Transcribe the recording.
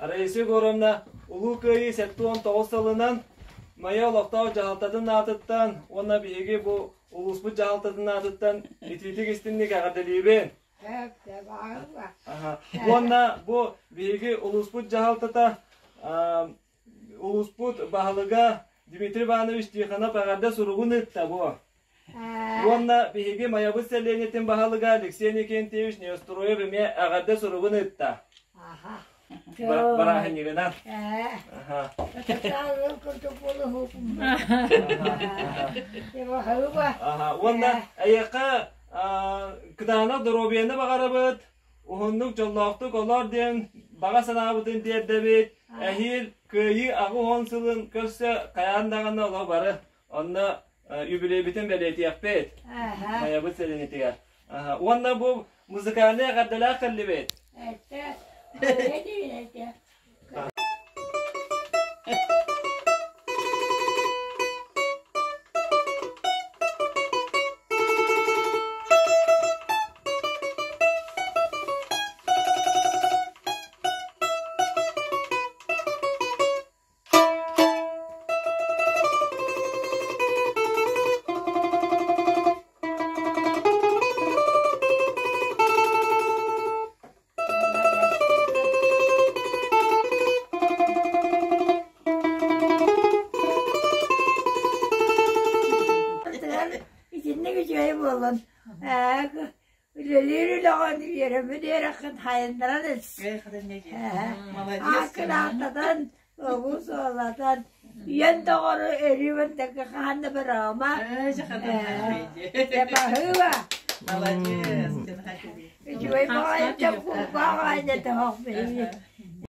Раиса Егоровна Улуу Кыайыы 79 сылынан Майа олохтоох дьаһалтатын аатыттан уонна биһиги бу улууспут дьаһалтатын аатыттан итиитик истинник эҕэрдэлиибин. Уонна бу биһиги улууспут дьаһалтата улууспут баһылыга Дмитрий Иванович Тихонов эҕэрдэ суругун ыытта бу. Уонна биһиги Майабыт сэлиэнньэтин баһылыга Алексей Никентьевич Неустроев эмиэ эҕэрдэ суругун ыытта. Барааһынньыгынан. Уонна эйиэхэ кытаанах доруобуйаны баҕарабыт, уһуннук дьоллоохтук олор диэн баҕа санаабытын тиэрдэбит. Эһиил Кыайыы 80 сылын көрсө хайаан даҕаны олох бары онно юбилейбитин бэлиэтиэхпит. Майабыт сэлиэнньэтигэр. Уонна бу музыкальнай эҕэрдэлээх кэллибит. Итинник үчүгэй буолан Үлэлиир үлэҕин үөрэммит үөрэххин хайыннаран ис. Ааккынаататан, оҕус уолатан, үйэн доҕору өрүү бантакы хаһан да быраҕыма. Баһыыба. Молодец. Үчүгэй баҕайы кулгаах аайда тоһох биһиги.